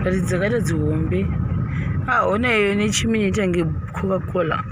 But dzakaita dzihombe. Ah, ona iyo nechimini inoita coca cola.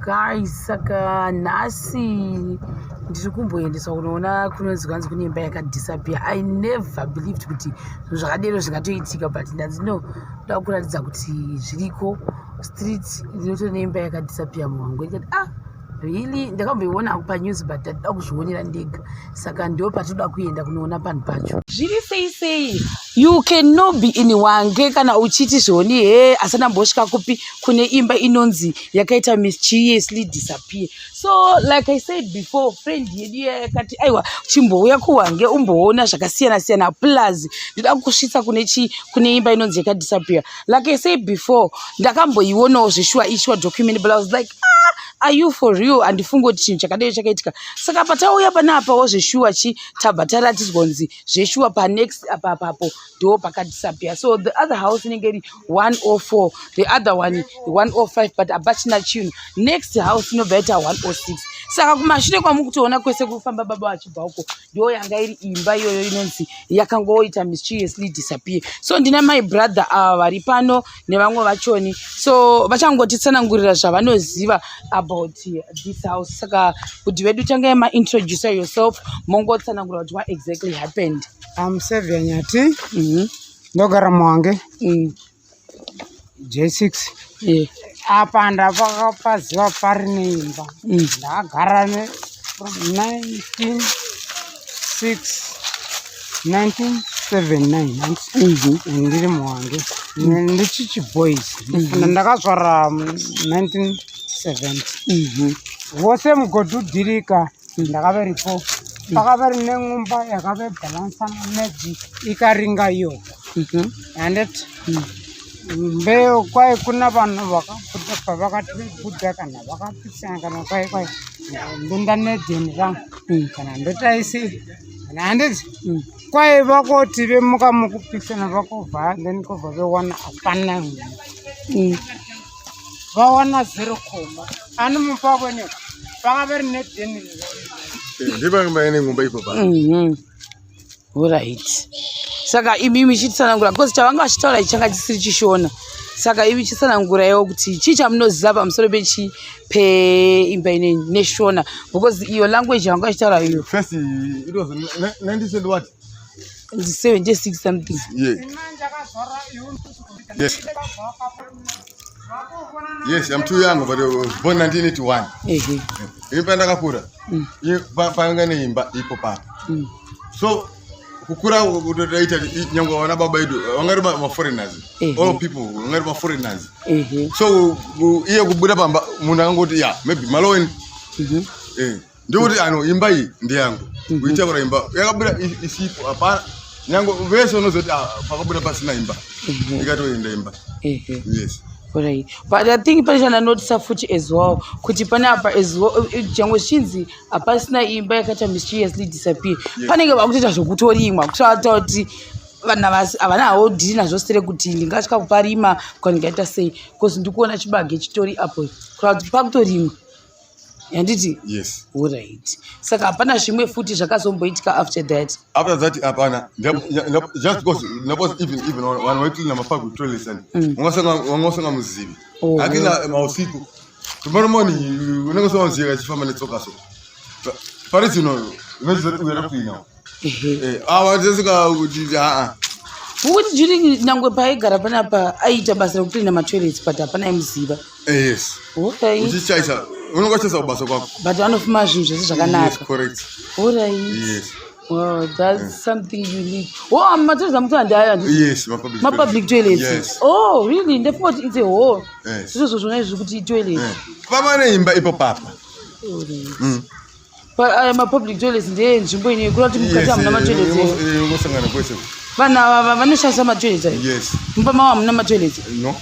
Guys, saka nhasi ndiri kumboendeswa kunoona kunonzi kwanzi kune imba yakadisappear. I never believed kuti zvinhu zvakadero zvingatoitika, but ndanzi no, ndoda kuratidza kuti zviriko. Street ndinotori neimba yakadisappear muhwangu. Ndikati ah, really? Ndakamboiona hangu panews but ndatoda kuzvionera ndega, saka ndo patinoda kuenda kunoona panhu pacho. Zviri sei sei, you cannot be in Hwange kana uchiti zvoni he asana mbosvika kupi kune imba inonzi yakaita mysteriously disappear. So like I said before, friend yedu yakati aiwa chimbouya kuHwange umboona zvakasiyana siyana, plus ndoda kusvitsa kune chi kune imba inonzi yakadisappear. Like I said before, ndakamboionawo zveshuwa ishuwa document, but I was like, ah, are you for real? Handifungi kuti chinhu chakadai chakaitika. Saka patauya panapawo zveshuwa chi tabva taratidzwa kunzi zveshuwa panext apa apapo ndo pakadisappear. So the other house inenge iri 104, the other one 105, but hapachina chinhu. Next house inobva yaita 106. Saka kumashure kwamukutoona kwese kufamba baba vachibva uko ndo yanga iri imba iyoyo inonzi yakangoita mysteriously disappear. So ndina my brother ava vari pano nevamwe vachoni, so vachangotitsanangurira zvavanoziva about this house. Saka kuti vedu tangai maintroducer yourself, mongotsanangura kuti what exactly happened. I'm Xavier Nyati. Ndogara muHwange. J6. Apa ndapakapaziva pari neimba. Ndakagara ne from 196 1979 ndiri muHwange ndichichi boys. Ndakazvara 1970. Vose mugodhi udhirika ndakave ripo. Pakave rine ng'umba yakave bhalansa medzi ikaringa iyo. Handiti mbeu kwai kuna vanhu vakabuda pavakati buda kana vakapisana kana kwai kwai ndonda nedheni rangu kana ndotaisi kana handiti kwai vakoti vemuka mukupisana vakobva then kobva vewana hapana vawana zero koma ani mupa kwene pakave rine dheni. Ndipanga ine ngumba ipo pa. Alright. Saka imi michitsanangura because chavanga vachitaura ichi changa chisiri chishona. Saka imi chitsananguraiwo kuti chii chamunoziva pamusoro pechi peimba ine neshona, because iyo language yavanga vachitaura iyo. First it was 19 what? 76 something. Yeah. Yes. Yes, I'm too young, but I was born 1981. Ehe. Imba ndakakura. Panga neimba ipo papa. So kukura kutoita nyangwe vana baba edu vanga ri maforeigners. All people vanga ri maforeigners. So iye kubuda pamba munhu akangoti ya maybe Malone. Ndikuti ano imba iyi ndeyangu. Kuitakura imba yakabuda isipo hapana. Nyange vese unozoti pakabuda pasina imba. Ikatoenda imba. Yes. Right. But I think pane chandanotisa futi as well kuti pane apa as well changwe zvichinzi hapasina imba yakaita mysteriously disappear. Panenge vakutoita zvokutorimwa kutoita kuti vanhu havana hawo dhiri nazvo sere kuti ndingasvika kuparima kana ndingaita sei, because ndikuona chibage chitori apo kureva kuti pakutorimwa. Handiti? Yes. Alright. Saka hapana zvimwe futi zvakazomboitika after that. After that hapana. Just because because even vanhu vaicleana mapublic toilets and wanga muzivi. Akina mausiku. Tomorrow morning unenge usingamuzivi achifamba netsoka so. Pari zvino unoziva kuti uya kucleana. Awa tisika kuti aa. Kuti during nyangwe paaigara panapa aiita basa rekucleana matoilets, but hapana aimuziva. Yes. Okay. Uchichaisa unonga uchichaisa kubasa kwako. But anofuma zvinhu zvese zvakanaka. Yes, correct. Alright. Yes. Wow, that's something unique. Oh, matoilets amuti handaya. Yes, mapublic. Mapublic toilets. Yes. Oh, really? Ndafunga kuti it's a hall. Yes. Zvizvo zvona izvi kuti toilet. Pava neimba ipo papa. Alright. Pa aya mapublic toilets ndeye nzvimbo ine kureva kuti mukati hamuna matoilets here? Ungosangana kwese. Vanhu ava vanoshandisa matoilets ayo. Yes. Mumba mavo hamuna matoilets. No.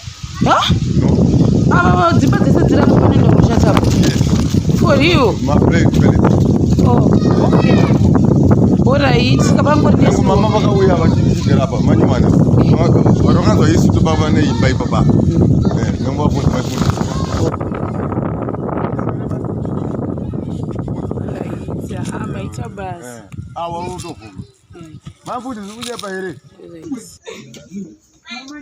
Ava dzimba dzese dziri apo panoenda kunoshata apo. For real? Oh, okay. Alright, saka pangori Yangu mama vakauya vachigara apa manywana. Vakanzwa isu tobaba neimba ipapa. Eh, nyangu vabvunza vaibvunza. Right, maita basa. Eh, awa unotobvunza. Mafuti zvikunyepa here?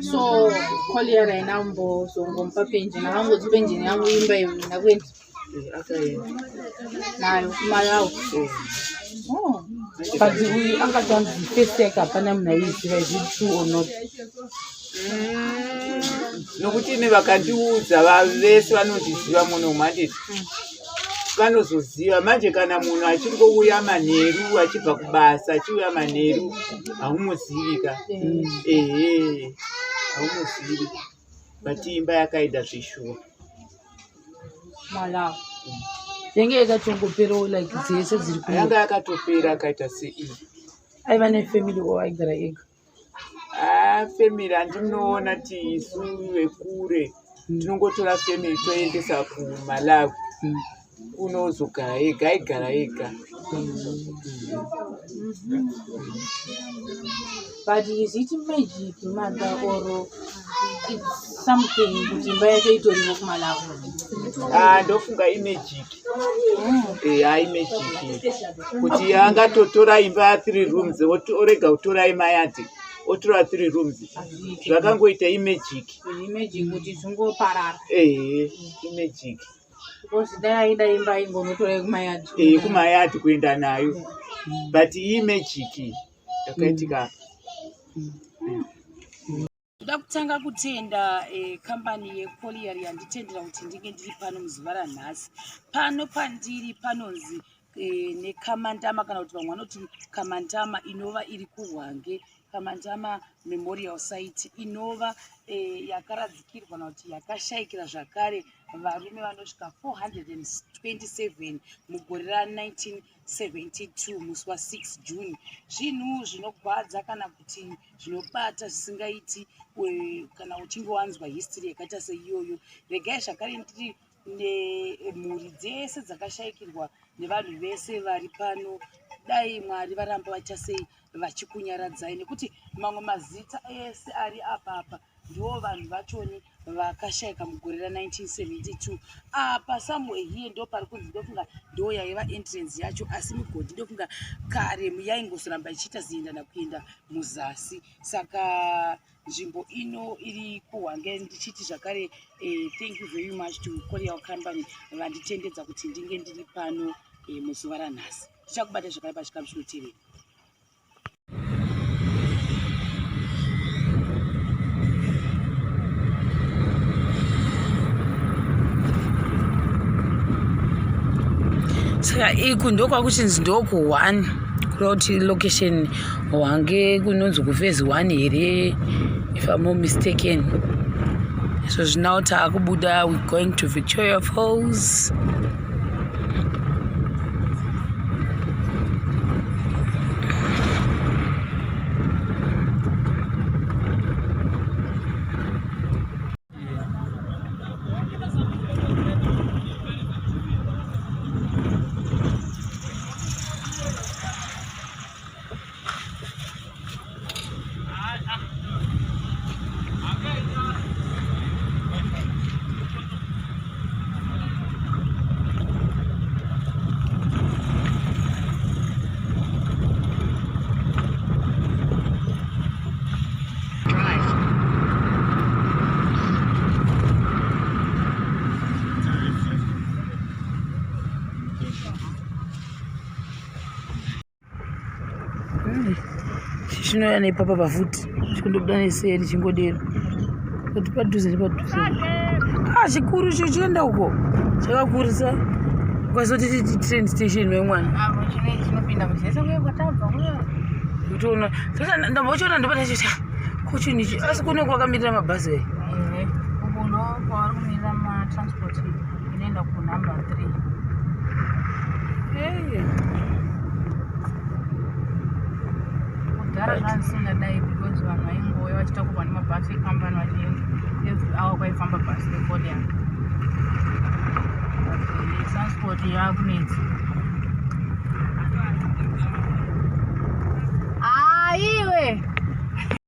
So colliery haina kumbozongomupa penjeni, akangoti penjeni yangu imba iyo ndakuenda Akaenda nayo kuMalawi. Oh. But uyu angatanzi first yake hapana munhu aiziva, is it true or not? Nokuti ine vakandiudza vese vanondiziva muno manditi vanozoziva manje. Kana munhu achingouya manheru achibva kubasa, achiuya manheru, haumuzivi ka. Ehe, haumuzivi, but imba yakaenda zveshuwa. Malawi. Yange yakatongoperawo like dzese dziri kuno? Yanga yakatopera, akaita sei. Aiva nefamily or aigara ega? Ah, family handinoona ti isu vekure tinongotora family toendesa kuMalawi, unozogara ega, aigara ega. But is it magic, mother, or it's something kuti imba yacho itoriwo kuMalawi? Ah, ndofunga imagic. Eya, imagic, kuti angatotora imba ya3 rooms, orega kutora imayadhi, otora 3 rooms, zvakangoita imagic. Imagic kuti zvingoparara. Ehe, imagic. Because dai aida imba aingonotora yekumayadhi. Ehe, kumayadhi kuenda nayo, but imagic yakaitika apa. Ndoda kutanga kutenda kambani yecolliery yanditendera kuti ndinge ndiri pano muzuva ranhasi. Pano pandiri panonzi neKamandama, kana kuti vamwe vanoti Kamandama, inova iri kuHwange. Kamandama Memorial Site inova yakaradzikirwa kana kuti yakashayikira zvakare varume vanosvika 427 mugore ra1972 musi wa6 June. Zvinhu zvinogwadza kana kuti zvinobata zvisingaiti kana uchinge wanzwa history yakaita seiyoyo. Regai zvakare ndiri nemhuri dzese dzakashayikirwa nevanhu vese vari pano, dai Mwari varamba vaita sei, vachikunyaradzai, nekuti mamwe mazita ese ari apa apa ndivo vanhu vachoni vakashayika mugore ra1972. Apa somewhere here ndo pari kunzi, ndofunga ndo yaiva entrance yacho, asi migodhi ndofunga kare yaingozoramba ichiita zienda nakuenda muzasi. Saka nzvimbo ino iri kuHwange. Ndichiti zvakare thank you very much to Colliery Company vanditendedza kuti ndinge ndiri pano muzuva ranhasi. Tichakubata zvakare pachikamu chinotevera. Saka iku ndokwakuchinzi ndoku1, kureva kuti location Hwange kunonzi kuphase 1 here, if I'm not mistaken. So now taakubuda, we're going to Victoria Falls. Chinouya nepapa pafuti, chikundobuda neseri, chingodero kuti padhuze nepadhuze. Ah, chikuru icho chienda uko, chakakurisa ukazoti titi train station memwana. Apo chinopinda muzese kuya kwatabva kuya. Kutoona sasa ndambochiona, ndobata chiti ko chinhu ichi, asi kune kwakamirira mabhazi aya. Ehe, uko ndo kwavari kumirira matransport inoenda kunumber 3. Hey. Kudhara zvandisingadai because vanhu vaingouya vachitakurwa nemabhasi ekambani vachienda every hour. kwaifamba bhasi rekolean, but transport yakunetsa.